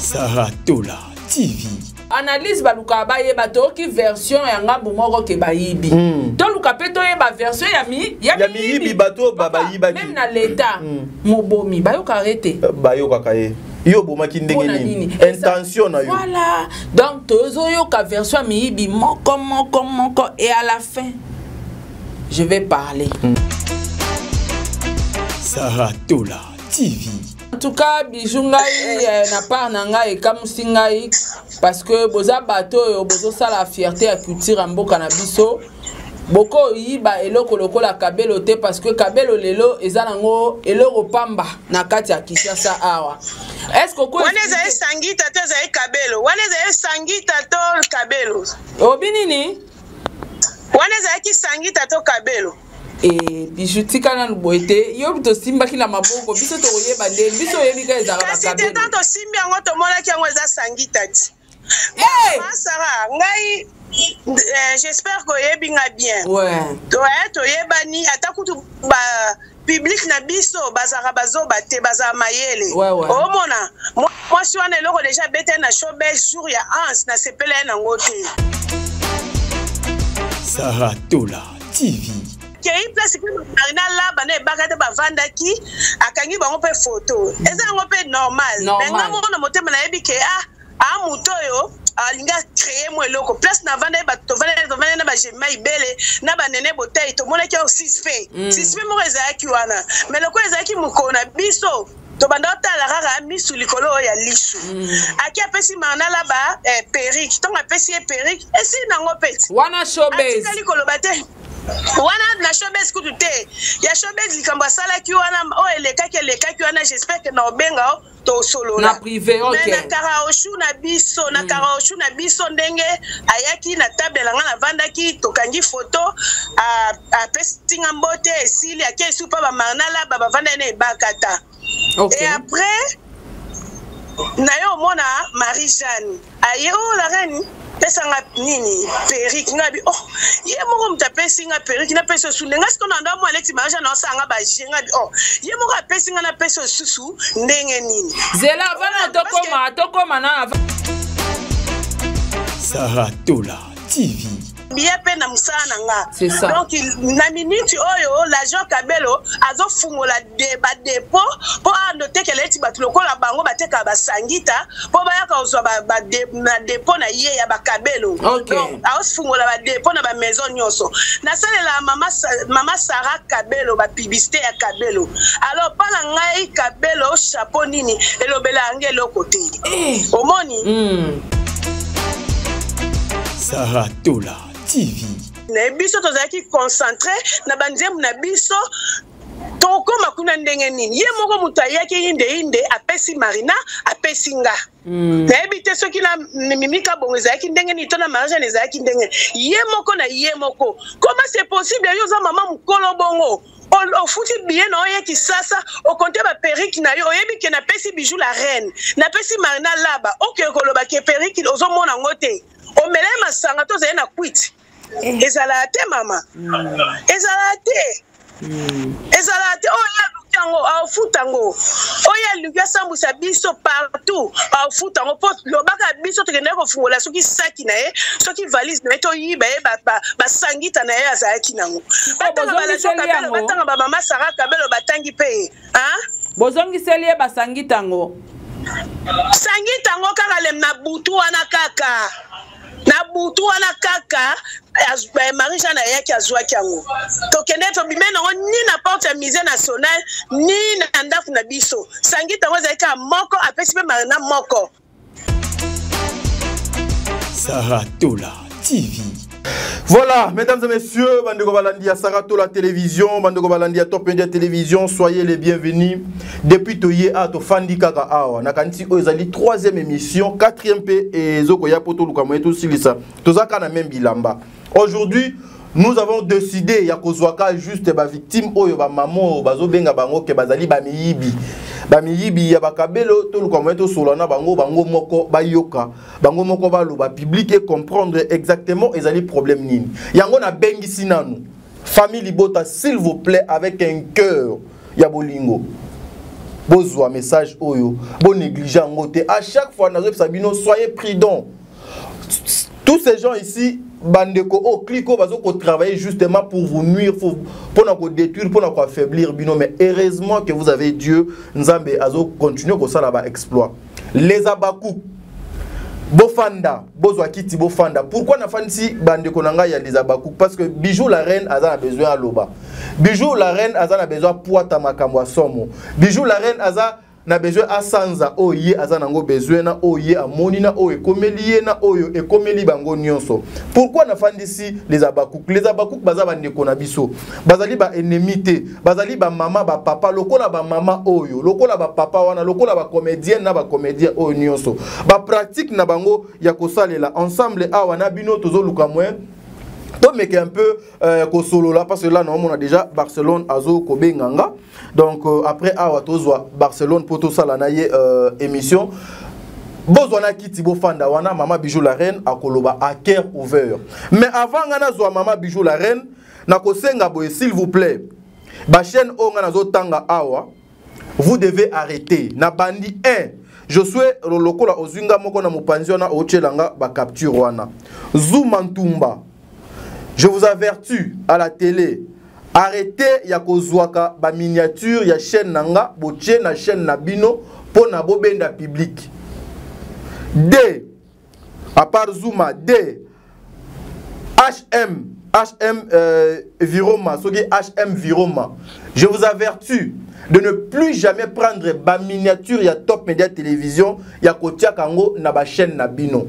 Sarah Tola TV. Analyse balukaka bayeba, toyoki version ya ngambu moko ke bayibi. Toluka mpe toyeba version ya mi ya Ya miyibi, bato oyo bayibaki. Même na leta, mobomi bayokaka ye te. Bayokaka ye, yo obomaki ndenge Mpona nini? Nini? Intention na yo. Voilà, donc tozoyoka version ya miyibi moko moko moko et à la fin je vais parler. Sarah Tola TV. En tout cas, Bijou, ngai na part na ngai, ekamusi ngai parce que boza bato oyo bozosala fierté ya culture ya mboka na biso. Bokoyiba eloko lokola kabelo te, parce que kabelo lelo eza nango eloko pamba na kati ya Kinshasa awa. Est ce que Wana ezali sangita to ezali kabelo? Wana ezali sangita to kabelo? Obi nini? Wana ezalaki sangita to kabelo? E, Bijou, tika nanu boye te. Yo tosimbaki na maboko, biso tokoyeba nde biso oyebi ka ezalaka. Kasi te. Bakabelo. Tant tosimbi yango, tomonaki yango eza sangita ti. Hey! Mama Sara, ngai j'espère koyebi nga bien. Ouais. Toyebani, ata kutu ba public na biso bazalaka bazoba te, bazala mayele. Ouais. Omona mwasi wana, eloko déjà abeta na showbuzz jour ya anse, nasepela ye nango te. Sarah Tola TV. Kei place mpe Marina Laba na ebaka te, bavandaki, akangi bango mpe photo, eza yango mpe normal. Normal. Me nga moko na motema nayebi ke ah, moto oyo alingi acréer mo eloko. Place navanda ye, bato tovanda na bagema ibele na banene botai, tomonaki yango suspect. Suspect moko ezalaki wana, mais lokola ezalaki mokolo na biso, tobanda otala kaka misu likolo oyo ya lisu. Aki apesi Marina Laba perruque. Ntongo apesi ye perruque, esili nango peti. Wana showbuzz. Atikali koloba te. Wana na showbuzz kutu te, ya showbuzz likambo asalaki wana oyo elekaki wana, j'espère ke na obenga o tosolola. Na privé, ok. Mais na karaoshu na biso, na karaoshu na biso, ndenge ayaki na table na nga, navandaki, tokangi photo, apesi nga mbote, esili, ake esu mpa bamarina Laba, bavandaki na ebakata. Et après na ye omona Marie Jeanne aye: "Oh la reine, pesanga nini, perruque." Nga bi: "Oh, ye moko moto apesi nga perruque, napesi osu ndenge?" Siko na ndo mwa aleti Marie Jeanne osanga baje. Nga bi: "Oh, ye moko apesi nga, napesi osusu ndenge nini?" Zela, avana tokoma na Sarah Tola TV. Biye mpe na mosala na nga. C'est ça. Donc na minute oyo, l'agent Kabelo azofungola badépôt mpo ando otekela eti bato lokola bango batekaka basangita, mpo bayaka kozwa na dépôt na ye ya bakabelo. Donc aofungola badépôt na bamaison nyonso. Nasalela mama Sara Kabelo bapublicité ya kabelo. Alors mpa na ngai, kabelo chapeau nini elobela yango eloko te. Omoni? Sarah Tola TV. Na biso tozalaki concentré na banzembo na biso. Tokóma kuna ndenge nini? Ye moko moto ayaki inde inde, apesi Marina, apesi nga. Nayebi te soki na Mimika Bongo ezalaki ndenge nini to na Marie-Jeanne ezalaki ndenge nini. Ye moko na ye moko, comment c'est possible? Yo oza mama mokolo bongo, ofuti billet na oye Kisasa, okonte baperruque na yo, oyebi ke napesi Bijou la reine, napesi Marina Laba, okeye koloba ke perruque ozomona yango te. Omela ye masanga to ozali na kwiti, ezalaka te mama, ezalaka te, ezalaka te. Oyo aluki yango, aofuta yango. Oyo aluki asambwisa biso partout, aofuta yango. Mpo lobaka biso tokendaki kofungola soki saki na ye, soki valise na ye, toyiba ye basangita na ye azalaki nango. Batanga Bozongiseli balajo Kabelo, yango. batanga bamama Sara Kabelo, batangi mpe ye, hein? Bozongiseli ye basangi tango? Sangita yango kaka le na butu wana, kaka na butu wana kaka Marie Jeanne ayaki, azwaki yango. Tokende, tobime nango ni na porte ya Musée national ni na ndako na biso. Sangita yango ezalaki kaka moko, apesi mpe Marina moko. Sarah Tola TV. Voilà, mesdames et messieurs, bandeko balandi ya Sarah Tola Télévision, bandeko balandi ya Top Media Télévision, soyez les bienvenus. Depuis toye a tofandi kaka awa, nakanisi oyo ezali troisième émission, quatrième pe ezokoya po toluka moye tosilisa. Tozaka na même bilamba. Aujourd'hui, nous avons décidé ya kozwaka juste ba victime oyo, ba mamo oyo bazobenga bango ke bazali ba miyibi. Ba miyibi ya bakabelo, toluka moye tosola na bango, bango moko bayoka, bango moko baloba, public et comprendre exactement ezali problème nini. Yango nabengisi nanu famille libota, s'il vous plaît, avec un cœur ya bolingo. Bozwa message oyo, bo négliger yango te. À chaque fois nazoyebisa bino, soyez prudent. Tous ces gens ici, bandeko oyo clique oyo bazo kotravailler justement pour vous nuire, mpona kodétruire, mpona koaffaiblir bino. Mais heureusement que vous avez Dieu. Nzambe azo continuer kosala baexploit. Les Abaku, bofanda, bozwa kiti, bofanda. Pourquoi nafandisi bandeko na ngai ya les Abaku? Parce que Bijou la Reine aza na besoin aloba. Bijou la Reine aza na besoin pwata makambo ya somo. Bijou la Reine aza na besoin asanza oyo ye aza nango besoin, na oyo ye amoni, na oyo ekomeli ye, na oyo ekomeli bango nyonso. Pourquoi nafandisi les Abakuk? Les Abakuk baza bandeko na biso, bazali baennemi te, bazali bamama, bapapa, lokola bamama oyo, lokola bapapa wana, lokola bacomédienne na bacomédien oyo nyonso. Bapratique na bango ya kosalela ensemble awa na bino, tozoluka moyen tomeke un peu kosolola, parce que là naomona déjà Barcelone azo kobenga nga. Donc après awa tozwa Barcelone mpo tosala na ye émission. Bozwa na kiti, bofanda wana. Mama Bijou la Reine akoloba à cœur ouvert. Mais avant nga nazwa mama Bijou la Reine, nakosenga boye: s'il vous plaît, bachaîne oyo nga nazotanga awa, vous devez arrêter. Na bandi 1, je suis lokola ozwi nga moko na mopanzi wana, otielanga bacapture wana. Zuma Ntumba, je vous avertis à la télé, arrêtez ya kozwaka baminiature ya chaîne na nga, botie na chaîne na bino mpo na bobenda public. D, à part Zuma, D HM HM Viroma, soki HM Viroma, je vous avertis de ne plus jamais prendre ba miniature ya Top Media Télévision ya kotiaka yango na ba chaîne na bino.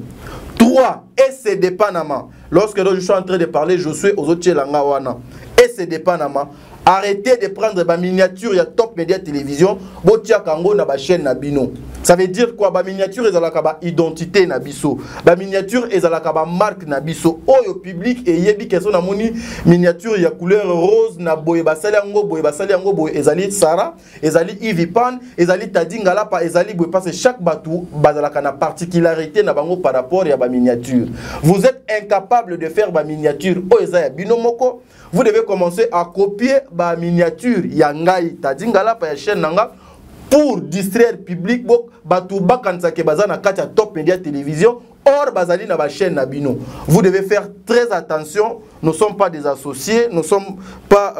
3, SCD Panama, lorsque je suis en train de parler, je suis ozotielanga wana. SCD Panama, arrêtez de prendre ba miniature ya Top Media Télévision, botiaka yango na ba chaîne na bino. Ça veut dire quoi? Ba miniature ezalaka ba identité na biso, ba miniature ezalaka ba marque na biso oyo public eyebi. Question, namoni miniature ya couleur rose na boye, basali yango boye, basali yango boye, ezali Sara, ezali Ivi Pan, ezali Tadi Ngalapa, ezali boye, parce que chaque bato bazalaka na particularité na bango par rapport ya ba miniature. Vous êtes incapable de faire ba miniature oyo eza ya bino moko, vous devez commencer à copier ba miniature ya ngai Tadi Ngalapa, ya chaîne nanga, pour distraire public. Bo bato bakanisaka baza na kati ya Top Media Télévision, or bazali na bachaîne na bino. Vous devez faire très attention. Nous sommes pas des associés, nous sommes pas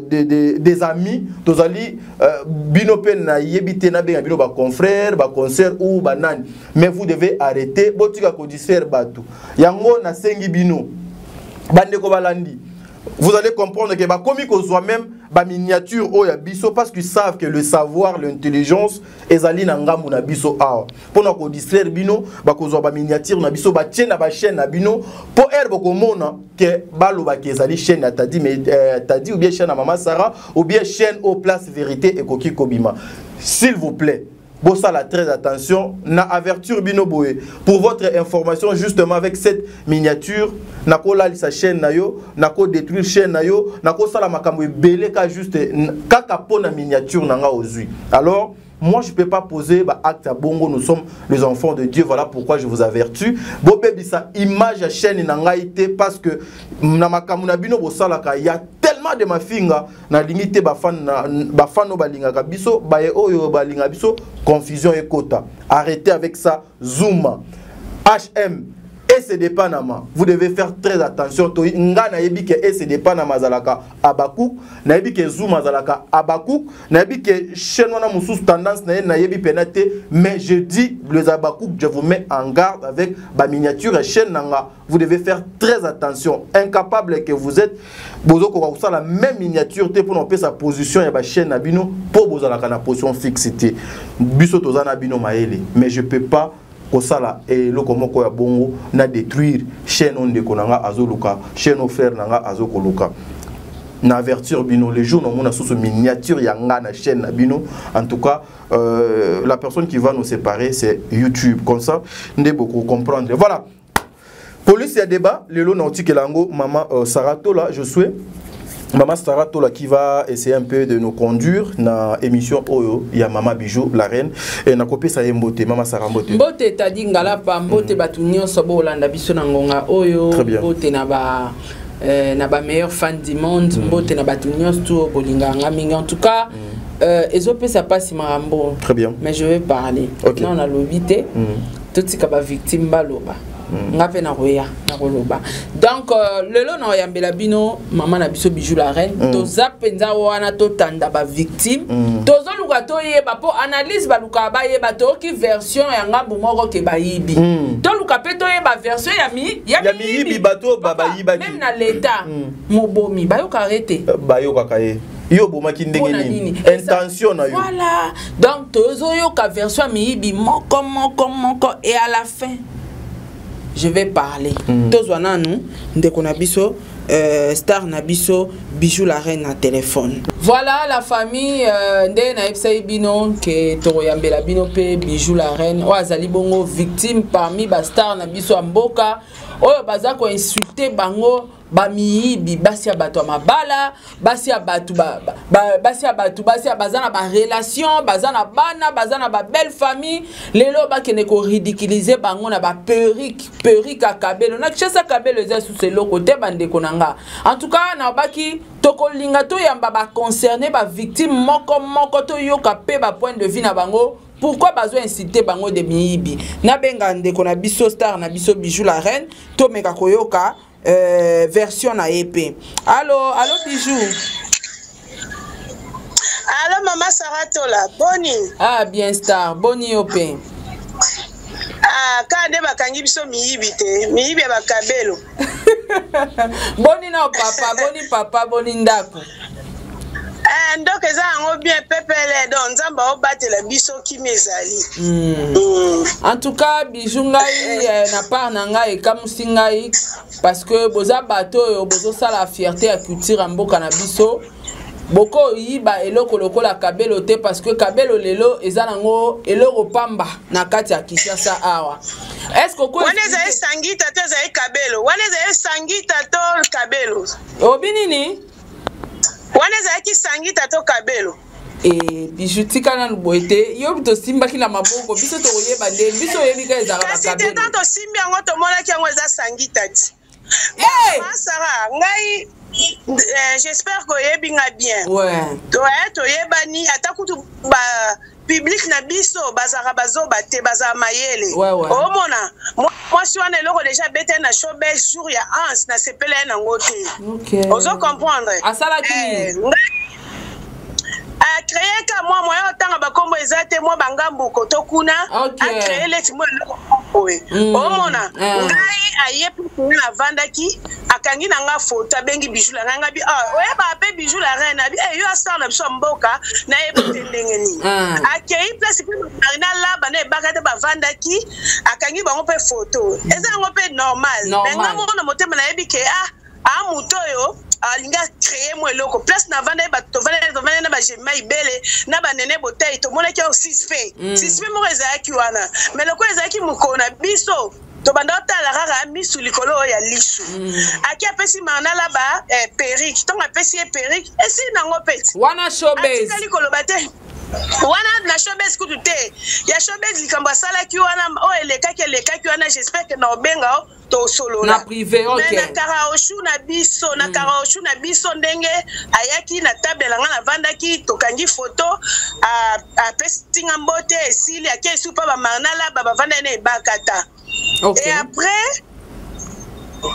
des amis. Tozali bino mpe nayebi te nabenga bino baconfrère, baconcert ou banani, mais vous devez arrêter. Botika kodistraire bato. Yango nasengi bino, bandeko balandi, vous allez comprendre que bakomi kozwa même baminiature oyo ya biso parce qu'ils savent que le savoir, l'intelligence ezali na ngambu na biso awa. Mpona kodistraire bino, bakozwa baminiature na biso, batie na bachaîne na bino, mpo ere bokomona ke balobaki ezali chaîne ya Tadi, mais Tadi ou bien chaîne ya mama Sara ou bien chaîne au place vérité ekoki kobima. S'il vous plaît, bosala très attention. Na avertir bino boye, pour votre information, justement, avec cette miniature, nakolalisa chaîne na yo, nako détruire chaîne na yo, nakosala makambo ebele ka juste kaka mpo na miniature na nga ozwi. Alors moi, je ne peux pas poser ba acte à bongo. Nous sommes les enfants de Dieu. Voilà pourquoi je vous avertis. Bobebisa image ya chaîne na ngai te, parce que na makambo na bino bosalaka, il y a tellement de mafinga na limite ba fan na ba fan oyo balingaka biso, baye oyo balingaka biso, confusion ekota. Arrêtez avec ça. Zuma, HM, SCD Panama, vous devez faire très attention. To nga nayebi ke SCD Panama azalaka Abakouk, nayebi ke Zuma azalaka Abakouk, nayebi ke chaîne wana mosusu tendance na ye nayebi pena te, mais je dis les Abakouk, je vous mets en garde avec ba miniature et chaîne nanga. Vous devez faire très attention. Incapable que vous êtes, bozo ko la même miniature te pour sa position ya ba chaîne na bino, po bozalaka na position fixe te. Biso toza na bino mayele, mais je peux pas kosala eloko moko ya bongo na détruire chaîne oyo ndeko na nga azoluka, chaîne oyo frère na nga azokoluka. Na avertir bino, le jour namona susu miniature ya nga na chaîne na bino, en tout cas, la personne qui va nous séparer, c'est YouTube. Comme ça nde boko comprendre. Voilà, police ya débat lelo na otikela yango mama Sarah Tola. Je souhaite Maman Sarah Tola qui va essayer un peu de nous conduire dans l'émission oyo ya Mama Bijou la Reine et na kopesa ye mbote. Mama Sarah, mbote. Mbote Tadi Ngalapa, mbote bato nyonso bolanda biso na ngonga oyo. Très bien. Mbote na ba meilleur fan du monde, mbote na bato nyonso to bolinganga mingi en tout cas. Ezopesa mpasi makambo. Très bien. Mais je vais parler. Ok. Non, nalobi te. Totika bavictime baloba. Nga mpe nakoya nakoloba. Donc lelo nakoyambela bino mama na biso Bijou la Reine. Toza mpenza wana, totanda bavictime. Tozoluka toyeba, mpo analyse balukaka bayeba. Toyoki version ya ngambu moko ke bayibi. Toluka mpe toyeba version ya mi ya Ya miyibi, bato Papa, bayibaki. Même na leta, mobomi bayokaka ye te. Bayokaka ye, yo obomaki ndenge Mpona nini? nini? Intention na yo. Voilà, donc tozoyoka version ya miyibi moko moko moko et à la fin je vais parler. Tozwa nanu ndeko na biso, star na biso Bijou la Reine na téléphone. Voilà la famille, nde nayebisaki bino ke tokoyambela bino mpe Bijou la Reine oyo azali bongo victime parmi bastar na biso ya mboka oyo baza koinsulte bango bamiyibi, basi ya bato ya mabala, basi ya bato basi ya bato, basi ya baza na barelation, baza na bana, baza na babelle famille. Lelo bakende koridiculiser bango na baperruque, perruque ya kabelo. Na Kinshasa kabelo eza susu eloko te. Bandeko na nga, en tout cas nabaki tokolinga toyamba baconcerné, bavictime moko moko, toyoka mpe bapoint de vue na bango, pourquoi bazo inciter bango de miyibi. Nabenga ndeko na biso, star na biso Bijou la Reine, tomeka koyoka version na ye mpe. Allo, allo Bijou. Allo mama Saratola, boni? Ah bien, star, boni yo mpe? Ah, kaka nde bakangi biso miyibi te, miyibi ya bakabelo. Boni na papa? Boni papa? Boni ndako? Eh, ndoko eza yango bien, pepele. Donc Nzambe aobatela biso, kimi ezali. En tout cas Bijou, ngai na part na ngai ekamusi ngai parce que boza bato oyo bozosala fierté ya culture ya mboka na biso. Bokoyiba eloko lokola kabelo te, parce que kabelo lelo eza nango eloko pamba na kati ya Kinshasa awa. Est ce que Wana ezali sangita to ezali kabelo? Wana ezali sangita to kabelo? Obi nini? Wana ezalaki sangita to kabelo? E Bijou, tika nanu boye te. Yo tosimbaki na maboko, biso tokoyeba nde biso oyebi ka ezalaka. Kasi te. Bakabelo. Tant tosimbi yango, tomonaki yango eza sangita ti. Hey! Mama Sara, ngai j'espère koyebi nga bien. Ouais. Toyebani, ata kutu ba public na biso bazalaka bazoba te, bazala mayele. Ouais. Omona mwasi wana, eloko déjà abeta na showbuzz jour ya anse, nasepela ye nango te. Ozo comprendre? Asalaki Eh, nini? ngai acréer ka mwa moya otanga bakombo eza te, mwa bangambuko to kuna. Acréer leti mwa eloko boye. Omona, ngai aye mpe nga navandaki, akangi na nga foto, abengi Bijou la ngai. Ngabi ah, oyebaka mpe Bijou la Reine abi eh, yo asala na biso ya mboka, nayebi te ndenge nini. Akei place mpe Marina Laba na ebaka te, bavandaki, akangi bango mpe foto, eza yango mpe normal. Normal. Me nga moko na motema nayebi ke ah, a moto oyo alingi acréer mo eloko. Place navanda ye, bato tovanda na bagema ibele na banene botai, tomonaki yango suspect. Suspect moko ezalaki wana, mais lokola ezalaki mokolo na biso, tobanda otala kaka misu likolo oyo ya lisu. Aki apesi Marina Laba perruque. Ntongo apesi ye perruque, esili nango peti. Wana showbase. Atikali koloba te wana na showbase kutu te. Ya showbase, likambo asalaki wana oyo elekaki, elekaki wana. J'espère ke na obenga o tosolola. Na privé, ok. Mais na karaoshu na biso, na karaoshu na biso, ndenge ayaki na table na nga navandaki, tokangi foto, apesi nga mbote, esili. Ake esu mpa bamarina Laba, bavandaki na ebakata. Et après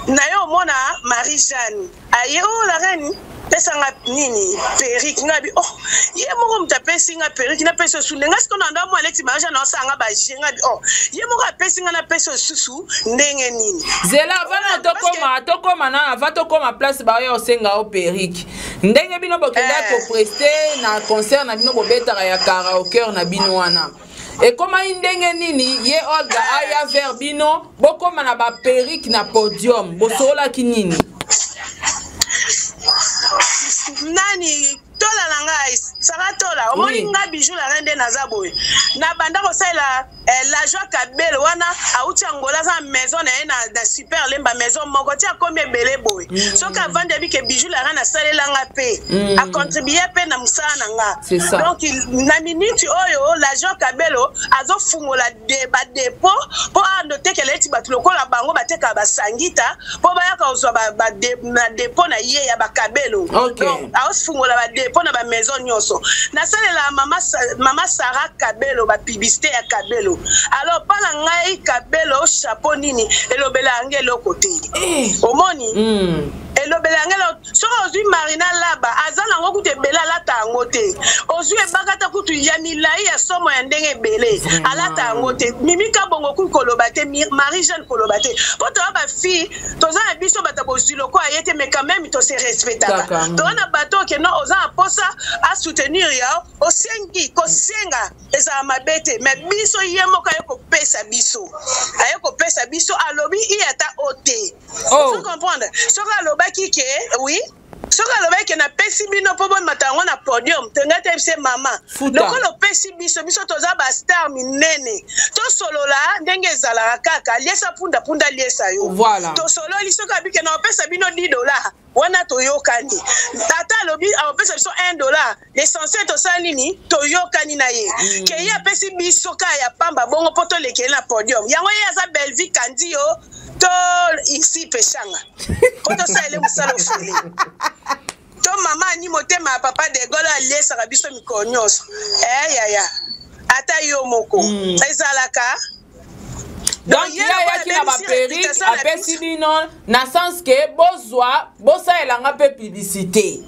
na ye omona Marie Jeanne aye: "O la reine, pesanga nini, perruque." Nga bi: "Oh, ye moko moto apesi nga perruque, napesi osu ndenge?" Sikoyo na ndo mwa aleti Marie Jeanne aosala nga baje. Nga bi: "Oh, ye moko apesi nga, napesi osusu ndenge nini?" Zela, avant na tokoma na avant tokoma place baoya osenga o perruque, ndenge bino bokenda koprester na concert na bino, bobetaka ya karaoke na bino wana, ekomai ndenge nini ye Olga aya vers bino, bokóma na baperruque na podium? Bosololaki nini? Nani tola na ngai, Sara Tola, omoni? Oui. Nga Bijou la Reine, nde naza boye, na banda kosalela la joie kabelo wana auti Angola, aza na maison na ye na Super Lemba, maison moko ti akomi ebele boye. Soki avandi, abi ke Bijou la Reine asalelanga mpe acontribue mpe na mosala na nga. C'est ça. Donc na minute oyo, la joie kabelo azofungola badépôt mpo ando otekela eti bato lokola bango batekaka basangita, mpo bayaka kozwa na dépôt na ye ya bakabelo. Ok. Donc aofungola badépôt na bamaison nyonso. nyonso. Nasalelaka mama, mama Sara Kabelo bapublicité ya Kabelo. Alors mpa na ngai Kabelo chapeau nini elobelaka ngai eloko te. Omoni? Elobela yango eloko. Soki ozwi Marina Laba, aza nango kutu ebele, alata yango te. Ozwi Ebakata kutu ya milai ya somo ya ndenge ebele, alata yango te. Mimi Kabongo kutu koloba te, Marie Jeanne koloba te, mpo toza bafille, toza na biso bato ya bozwi lokola ye te, mais quand même tose respectaka. Toza na bato oke non, oza na mposa asoutenir yo, osengi. Kosenga ezala mabe te, mais biso ye moko aye kopesa biso, aye kopesa biso, alobi i ata o te. Ozo comprendre? Soki alobaki ke oui, soki alobaki ke napesi bino mpo bomata yango na podium, tongai te bise mama lokola opesi biso, biso toza bastar minene, tosolola ndenge ezalaka kaka, liesa punda, punda liesa yo. Tosololi, soki abike na opesa bino 10 $ wana, toyokani. Ata alobi akopesa biso 1 dollar, l'essentiel tosala nini? Toyokani na ye ke ye apesi biso kaka ya pamba bongo mpo tolekele na podium. Yango ye aza Belvi Kandi yo to isi peshanga mpo tosalele mosala ofele to mama ani motema ya papa de Gaulle aliesaka biso mikolo nyonso. Yaya, ata yo moko ezalaka. Donc ye ayaki na baperruque, apesi bino na sens ke bozwa, bosalelanga mpe publicité.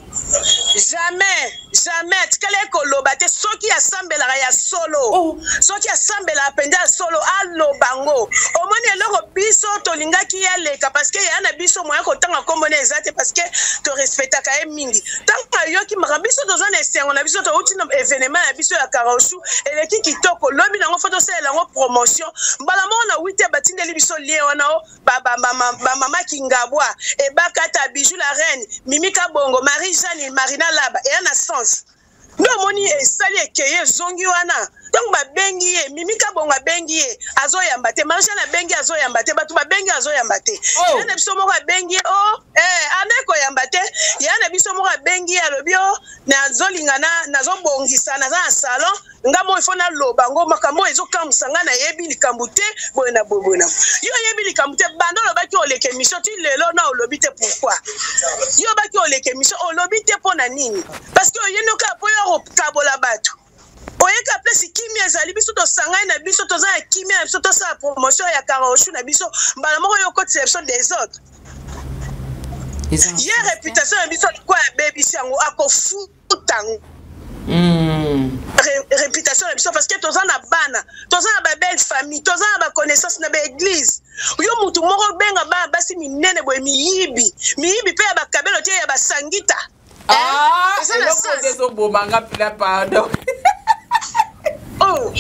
Jamais, jamais atikali ekoloba te. Soki asambelaka ya solo, soki asambelaka mpenza ya solo, aloba ngo. Omoni eloko biso tolingaki ye aleka, parce que yaya na biso, moya kotanga nkombo na eza te, parce que torespectaka ye mingi. Ntango ayoki makambo, biso toza na esengo na biso, touti na événement na biso ya Karaosu, eleki kitoko. Lobi nango fo tosalela yango promotion mbala moko na 8, batindeli biso lien wana o bamama Kingabwa, Ebakata, Bijou la Reine, Mimi Kabongo, Marie Jeanne, Marina Laba. Eya na sens nde omoni esali ekeye ezongi wana. Ntango babengi ye, Mimi Kabongo abengi ye, azoyamba te. Marie Jeanne abengi, azoyamba te. Bato babengi, azoyamba te. Ya na biso moko abengi ye o anda ekoyamba te. Ya na biso moko abengi ye, alobi o nazolinga, nazobongisa, naza na salon nga mo, ifo naloba ngo makambo oyo ezokamwisa nga, nayebi likambo te, boye na boye, boye na boye. Yo oyebi likambo te, banda olobaki oleka émission ti lelo na olobi te. Pourquoi yo obaki oleka émission, olobi te? Mpo na nini? Parce que oyeni kaka mpo yo kokabola bato. Oyeka place kimia ezali, biso tosangani na biso, toza na kimia na biso, tosala promotion ya karaoshu na biso, mbala moko yo okotisa biso désordre. Ye réputation na biso kwa abebisi yango, akofuta yango. Réputation na biso, parce que toza na bana, toza na babelle famille, toza na baconnaissance na baéglise. Yo mutu moko obenga bana basi minene boye miyibi, miyibi mpe ya bakabelo te, ya basangita. Eloko nde ezobomanga mpila, pardon. Oh,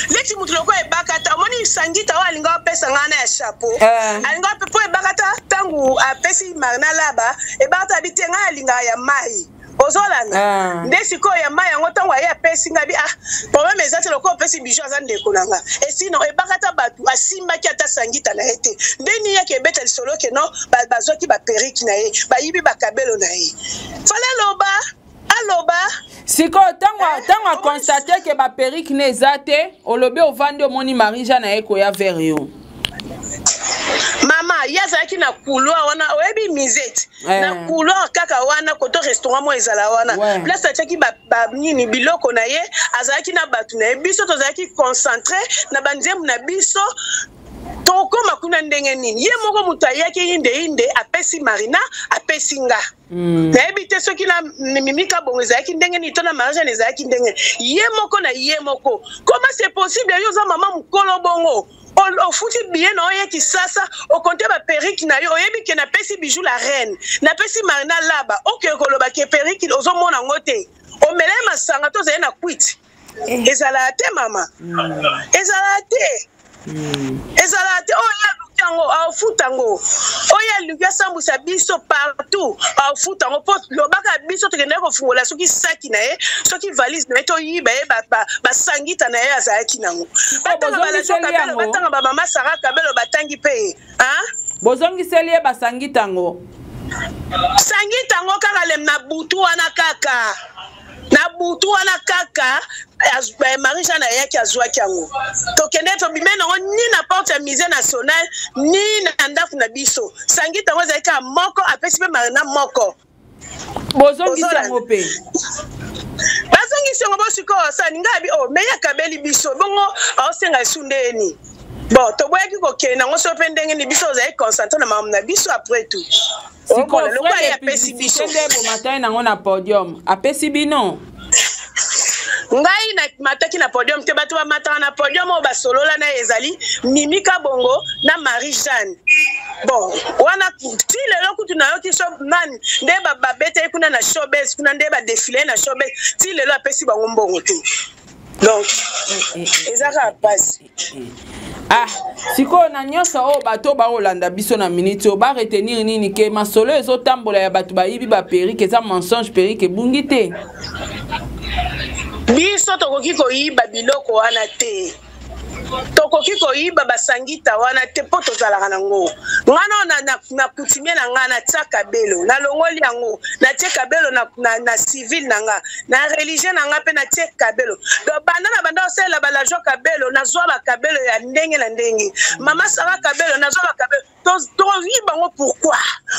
leti mutu lokola Ebakata, omoni sangita oyo alinga apesa ngai na ya chapeau, alinga mpo Ebakata ntango apesi Marina Laba, Ebakata abi te, ngai alingaka ya mai. Ozolanda nde sikoyo ya mai yango, ntango aye apesi ngai bi, ah, problème eza te, lokola opesi Bijou, aza ndeko na nga. Esino Ebakata bato asimbaki ata sangita na ye te. Nde nini yaki ebeta lisolo ke non, bazwaki baperruque na ye, bayibi bakabelo na ye? Fale aloba, aloba. Sikoyo ntango aconstater ke baperruque ne eza te, olobi ovandi, omoni Marie Jeanne aye koya vers yo. Mama, ye azalaki na couloir wana, oyebi musette, na couloir kaka wana, koto restaurant mo ezala wana, place atiaki banini, biloko na ye. Azalaki na bato na ye, biso tozalaki concentré na banzembo na biso. Tokóma kuna ndenge nini? Ye moko moto ayaki inde inde, apesi Marina, apesi nga. Nayebi te soki na Mimi Kabongo ezalaki ndenge nini to na Marie Jeanne ezalaki ndenge ye moko na ye moko. Comment c'est possible? Yo oza mama mokolo bongo, ofuti billet na oye Kisasa, okonte baperruque na yo, oyebi ke napesi Bijou la Reine, napesi Marina Laba, okeye koloba ke perruque ozomona yango te. Omela ye masanga to ozali na kwiti, ezalaka te mama, ezalaka te, ezalaka te. Oyo aluki yango, aofuta yango. Oyo aluki asambwisa biso partout, aofuta yango. Mpo lobaka biso tokendaki kofungola soki saki na ye, soki valise na ye, toyiba ye basangita na ye azalaki nango. Batanga balakabelo, batanga bamama Sara Kabelo, batangi mpe ye. Bozongiseli ye basangita yango? Sangita yango kaka lem na butu wana, kaka na butu wana kaka Marie Jeanne ayaki, azwaki yango. Tokende, tobime nango ni na porte ya Musée national ni na ndako na biso. Sangita yango ezalaki kaka moko, apesi mpe Marina moko. Bozongisi yango mpe? Azongisi yango. Bo sikoyo asani ngai abi, oh, me ye akabeli biso bongo, aosenga esu ndeni. Bon, toboyaki kokende yango so mpe ndenge nini, biso ozali concentré na makambo na biso. Après tout, sikoyo frais de publicité nde bomataki nango na podium, apesi bino? Ngai namataki na podium te. Bato bamataka na podium oyo basolola na ye ezali Mimi Kabongo na Marie Jeanne. Bon, wana ti lelo kutu nayoki so nani nde babetaki kuna na showbase, kuna nde badefile na showbase. Ti lelo apesi bango mbongo te. Donc eza kaka mpasi. Ah, sikoyo na nyonso oyo, bato bakolanda biso na miniti oyo baretenir nini? Ke masolo ezotambola ya bato bayibi baperruque eza mensonge, perruque ebungi te? Biso tokoki koyiba biloko wana te, tokoki koyiba basangita wana te, mpo tozalaka nango. Nga na coutumier na nga, natia kabelo, nalongoli yango, natie kabelo na civile na nga, na religieux na nga mpe natie kabelo. Donc banda na banda kosalela balajwa kabelo, nazwa bakabelo ya ndenge na ndenge. Mama Sara Kabelo, nazwa bakabelo. Toyiba yango pourquoi?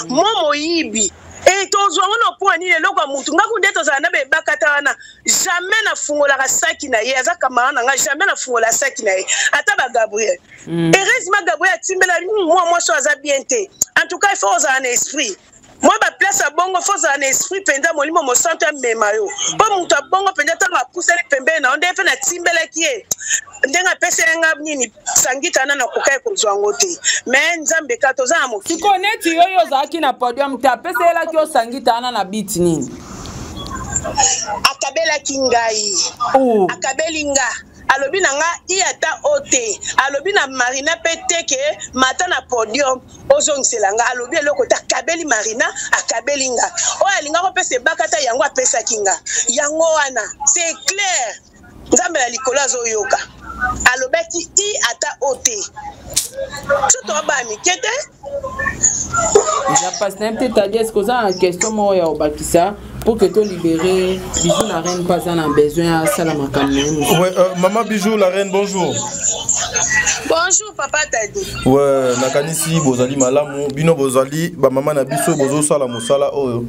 Mo moyibi e tozwa ngo na mpo nini? Eloko ya mutu ngaku nde tozala na bebakata wana, jamais nafungolaka saki na ye. Aza camarade na nga, jamais nafungola saki na ye, ata bagabriel. Heureusement Gabriel atimbela mwa mwasi oyo aza bien te. En tout cas, il faut ozala na esprit mwa baplace ya bongo, faut ozala na esprit mpenza, molimo mosantu amema yo, mpo moto abongo mpenza ntango apusani pembeni na yo. Nde mpe natimbelaki ye ndenge apesi ye nga nini, sangita wana, nakokai kozwa yango te. Mais Nzambe kaka, toza na mokili. Sikoyo neti yo, yo ozalaki na podium te, apeselaki yo sangita wana na biti nini? Akabelaki ngai. Oh. Akabeli nga, alobi na nga i ata o te, alobi na Marina mpe te ke mata na podium ozongisela nga. Alobi eloko te, akabeli Marina, akabeli nga. Oyo alinga kopesa ebakata yango, apesaki nga yango wana. C'est clair, Nzambe na likolo azoyoka. Alobaki i ata o te, so toa mike te. Eza mpasi na ye te. Tadi, est-ce oza na question moko ya kobakisa pour que tolibere Bijou la Reine, mpo aza na besoin asala makambo na ye mosusu? Ouais, maman Bijou la Reine, bonjour. Bonjour, papa Tadi. Ouais, nakanisi bozali malamu. Bino bozali bamama na biso, bozosala mosala oyo.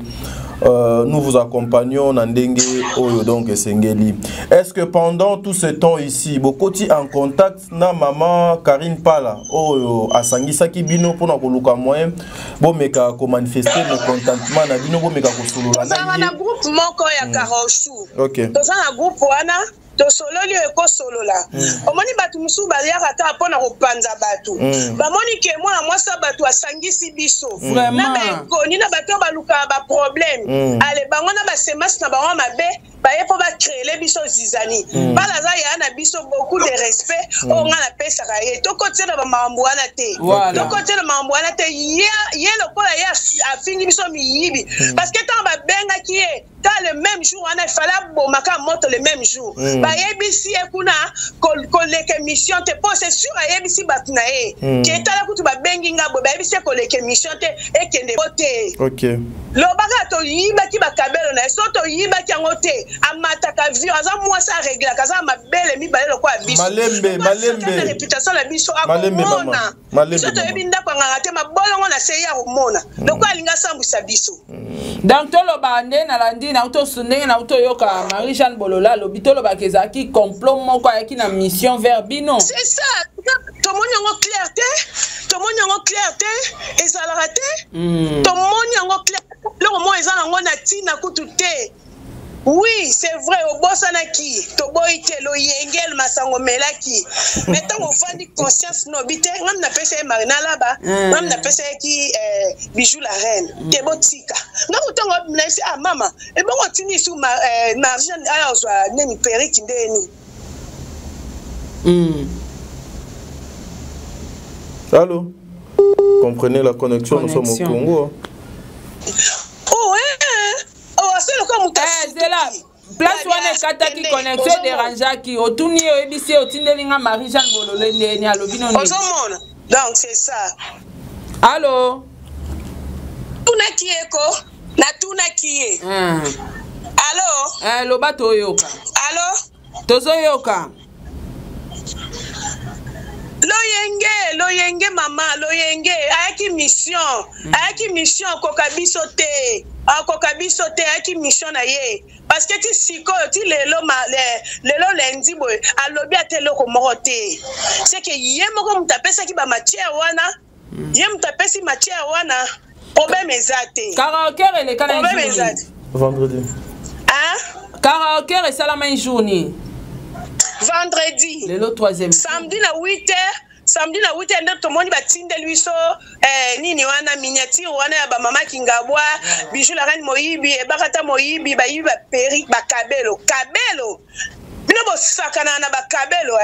Nous vous accompagnons na ndenge oyo donc esengeli. Est-ce que pendant tout ce temps ici, bokoti en contact na maman Karine Pala oyo asangisaki bino mpona koluka moyen bomeka komanifester mécontentement na bino, bomeka kosolola na ye? Na groupe moko ya Carochou. Ok. Toza na groupe wana, tosololi oyo ekosolola. Omoni, bato mosusu bayaka kaka mpona kopanza bato. Bamoni ke mwana mwasi ya bato asangisi biso na baekoni na bato oyo balukaka baproblème. Ale bango na basemence na bango mabe, baye mpo bacréele biso zizani. Bala aza yaya na biso, beaucoup de respect oyo nga napesaka ye. Tokotia na bamakambo wana te. Tokotia na makambo wana te. Ye lokola ye afingi biso miyibi, parce que ntango babengaki ye ka le même jour wana, efale abomaka moto le même jour. Bayebisi ye kuna koleka émission te, mpo c'est sûr ayebisi bato na ye ke etala kutu babengi nga boye. Bayebisi ye koleka émission te, ekende po te. Lobaka toyibaki bakabelo na ye. So toyibaki yango te, amataka avion, aza mwasi areglaka, aza na mabele mibale lokola biso. Malembe, malembe. Na réputation na biso. Malembe, Akomona. mama. Malembe, Biso toyebi ndako ya nganga te, mabolongo na se ye akomona lokola alingi asambwisa biso. Donc toloba nde nalandi nauti ndenge nauti oyoka Marie Jeanne Bolola alobi, tolobaka ezalaki complot moko, ayaki na mission vers bino. C'est ça, tomoni yango clair te, tomoni yango clair te, ezalaka te. Tomoni yango clair, eloko moko eza nango na ntina kutu te. Oui, c'est vrai, obosanaki, toboyi te, loyengele masango omelaki, mais ntango ofandi, conscience nobi te. Ngami napesa ye Marina Laba, ngami napesa yeki Bijou la Reine te. Botika ngango ntango nayesi, ah mama, ebongo otindi isu Marine aya ozwa nini, perruque ndeni? Allô? Comprenez la connexion, nous sommes au Connexion. Congo. Oh, eh, oh, ase lokola moto Eh, zela place wana ekataki, connexion ederangeaki. Otuni ye, oyebisi ye otindeli nga Marie Jeanne Bolole ndeni alobi no nini? Ozomona, donc c'est ça. Allo? Tunaki ye ko, natunaki ye. Allo? Eh, loba toyoka. Allo? Tozoyoka. Loyenge lo. Loyenge mama, loyenge ayaki mission, ayaki mission akoka biso te, akoka biso te, ayaki mission na ye. Parce que ti sikoyo, ti lelo, lelo lundi boye, alobi ata eloko moko te. C'est que ye moko moto apesaki ba matière wana, ye moto apesi matière wana, problème eza te. Karaoke eleka na Problème eza te. Vendredi. Hein? Karaoke esalama un jour nini? Vendredi. Lelo troisième. Samedi na 8h, samedi na 8h nde tomoni batindeli biso nini wana, miniature wana ya bamama Kingabwa, Bijou la Reine moyibi, Ebakata moyibi, bayibi baperi bakabelo. Kabelo bino bosakana na bakabelo,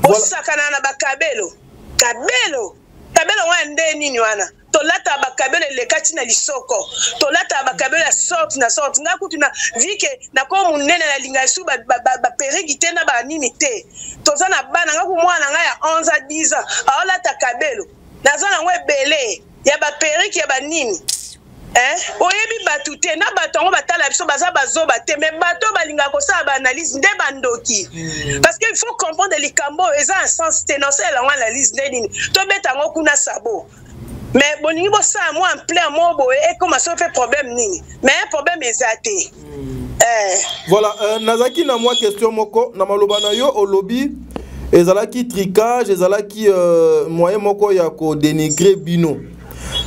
bosakana na bakabelo, kabelo, kabelo wana nde nini wana? Tolataka bakabelo eleka ntina lisoko, tolataka bakabelo ya sorte na sorte. Ngai kutu na vike nakoma monene, nalinga esu baperruque te na banini te. Toza na bana, ngai ku mwana ngai ya 11 a 10 ans aolata kabelo, naza nango ebele ya baperruque ya banini. Oyebi bato te na bato yango batala biso baza bazoba te, mais bato oyo balingaka kosala baanalyse nde bandoki, parce que il faut comprendre likambo oyo eza un sens te. Na osalela yango analyse nde nini? Tobeta yango kuna sabo, mais bolingi bosala mwa ampleur moko boye, ekoma so mpe problème nini? Mais problème eza te. Voilà, nazalaki na mwa question moko na maloba na yo. Olobi ezalaki tricage, ezalaki moyen moko ya kodénigrer bino.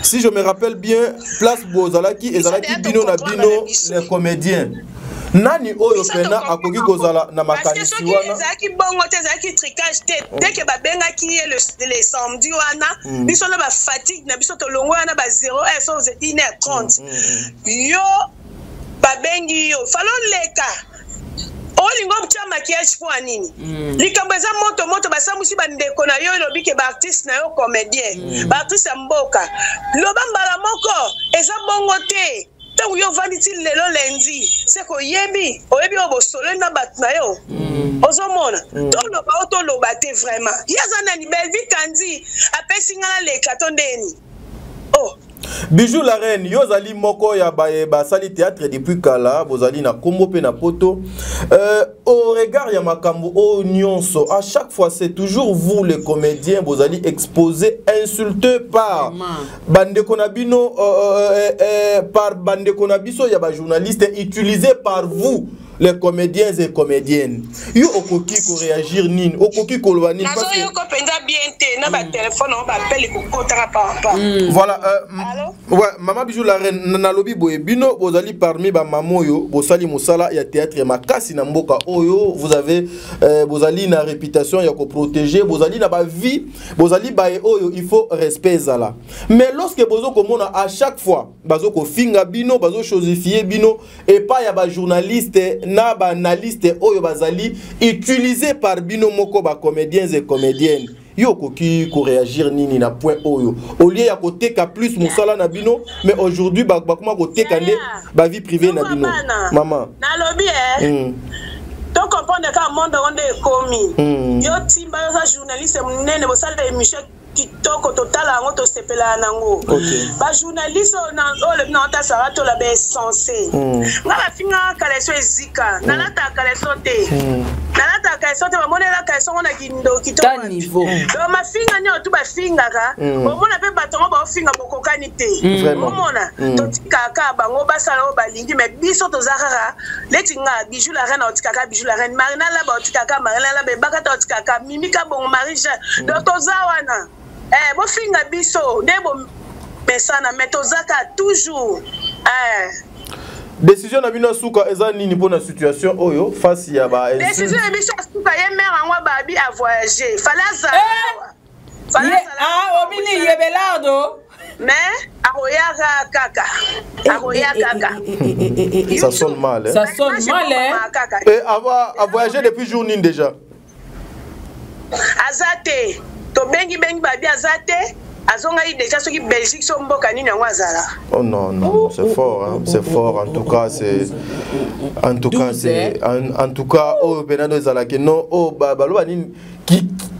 Si je me rappelle bien, place bozalaki, ezalaki bino na bino les comédiens. Nani oyo pena akoki kozala na makanisi wana? Ezalaki bongo te, ezalaki tricage te. Dès que babengaki ye le samedi wana, biso na bafatigue na biso, tolongo wana ba 0 heure so 1 heure 30. Yo babengi yo, falo leka, olingi otia maquillage mpo ya nini? Likambo eza moto moto, basambwisi bandeko na yo, elobi ke baartiste na yo comédien, baartiste ya mboka. Loba mbala moko, eza bongo te. Ntango yo ovandi ti lelo lundi, seke oyebi, oyebi oyo bosololi na bato na yo. Ozomona, toloba oyo toloba te. Vraiment, ye aza nani? Belvi Kandi apesi nga naleka to ndeni? Oh. Bijou la Reine, yo ozali moko ya baye basali théâtre depuis kala, bozali na kombo mpe na poto. Au regard ya makambo oyo nyonso, à chaque fois c'est toujours vous les comédiens bozali exposés, insultés par bandeko na bino, par bandeko na biso ya bajournaliste, utilisés par vous les comédiens et comédiennes. Yo okoki koréagir nini? Okoki koloba nini? Nazoyoka mpenza bien te na batelefone oyo bapele kokotaka papa. Voilà, ouais, mama Bijou la Reine, nalobi boye: bino bozali parmi bamama oyo bosali mosala ya théâtre makasi na mboka oyo. Vous avez bozali na réputation ya koprotéger, bozali na bavie, bozali baye oyo il faut respect ezala. Mais lorsque bozo komona à chaque fois bazo kofinga bino, bazo chosifier bino epai ya bajournaliste na baanalyste oyo bazali utilisé par bino moko bacomédiens et comédiennes, yo okoki koréagir nini na point oyo? Au lieu ya koteka plus mosala na bino, mais aujourd'hui bakoma koteka nde bavie privée na bino, mama. Nalobi tocomprendre kaka monde yango nde ekomi. Yo timba, yo oza journaliste monene, bosala émission kitoko, totala yango, tosepelaka nango. Bajournaliste oyo olobi nango tasaka, tola baessence. Nga bafingaka caleçon ezika, nalataka caleçon te, nalataka caleçon te, bamonela caleçon ngo na kindoki to. Donc mafinga nyonso tu bafingaka, omona mpe bato yango baofinga bokokani te. Omona, totikaka kaka bango basala oyo balingi, mais biso toza kaka neti nga Bijou la Reine, aotikaka Bijou la Reine, Marina Laba aotikaka Marina Laba, Ebakata aotikaka Mimika Bongo, Marie Jean. Donc toza wana, bofinga biso nde bomesana, mais toza kaka toujours. Décision na bino ya suka eza nini mpona situation oyo face ya ba Décision na biso ya suka, ye mare yango babi avoyage, fale azala awa. Obini yebelardo. Mais akoyaka kaka, akoya kaka. Ça sonne mal, hein? Ça sonne mal, hein? Et avoir a voyagé depuis jour nini déjà? Aza te, tobengi bengi, babi aza te, azongaki déjà soki Belgique so mboka nini yango azala. Oh non, non, c'est fort, hein, c'est fort. En tout cas, c'est en tout cas, c'est en tout cas oyo mpena ndo ezalaki non oyo baloba nini,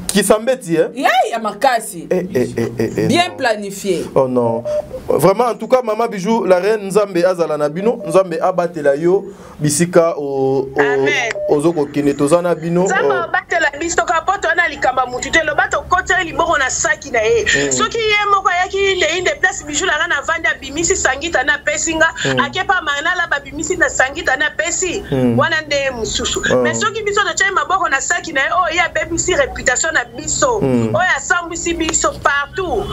kisambeti, hein? Ya makasi. Eh, eh, eh, eh, eh, bien non. Planifié. Oh non, vraiment, en tout cas, mama Bijou la Reine, Nzambe azala na bino, Nzambe abatela yo bisika ozo kokende, toza na bino. Nzambe abatela biso kaka po toza na likambo ya mutu te. Loba tokoteli liboko na na saki na ye. Soki ye moko ayaki inde inde place Bijou na nga na vandi, abimisi sangita na apesi nga, ake pa Marina la, babimisi na sangita na apesi, wana nde ye mosusu. Mais soki biso totyai maboko na saki na ye, oyo ye abebisi réputation na biso, oyo asambwisi biso partout,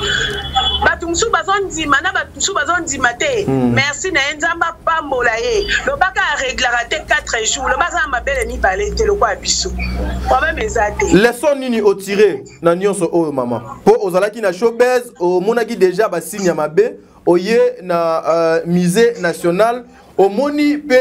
bato mosusu bazondima na bato mosusu bazondima te. Merci na ye, Nzambe apambola ye. Lobaka areglaka te 4 jours, loba aza na mabele mibale te lokola biso, problème eza te. Leçon nini otire na nyonso oyo, mama? Mpo ozalaki na showbiz, omonaki déjà basigne ya mabe, oye na musée national, omoni mpe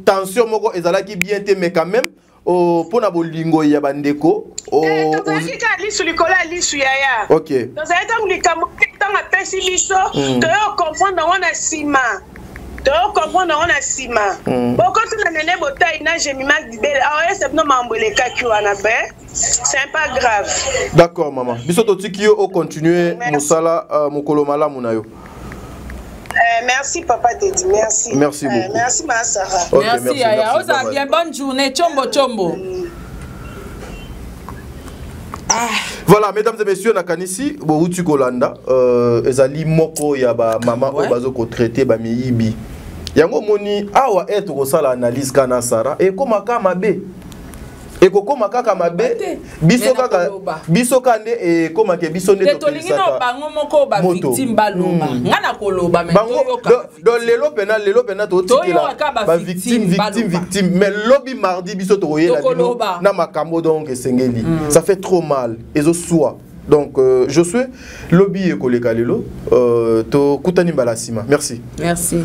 tension moko ezalaki bien te, mais quand même mpo na bolingo ya bandeko. Tozalaki kaka lisu likolo ya lisu, yaya. Tozali ntango likambo, ntango apesi biso, toyo comprendre yango na nsima, toyo comprendre yango na nsima. Bokotuna Nene Botai na Jemima Dibele, aoyesa bino makambo elekaki wana. Be c'est pas grave. D'accord mama, biso totiki yo ocontinue mosala. Mokolo malamu na yo. Merci papa Teddy, merci. Merci beaucoup. Merci ma Sarah. Ok, merci, yaya, ozala bien, bonne journée, chombo chombo. Voilà, mesdames et messieurs, nakanisi bouti kolanda ezali moko ya ba mama oyo bazo ko traiter ba miyibi. Yango moni awa e tokosala analyse kana Sara ekoma kaka mabe. Ekokoma kaka mabe. Te. Biso Mais na kaka koloba. Biso kaka nde ekomake biso nde Te, tolingi na topelisaka bango moko moto. bavictime baloba. Nga na koloba, mais Bango toyoka. Do lelo pena, lelo pena totikela Toyoka ba ba victime victime, victime, baloba. victime, mais lobi mardi biso tokoyela bino Tokoloba. na makambo. Donc esengeli, ça fait trop mal, ezoswa. Donc je suis lobi ekoleka lelo, tokutani mbala nsima. Merci. Merci.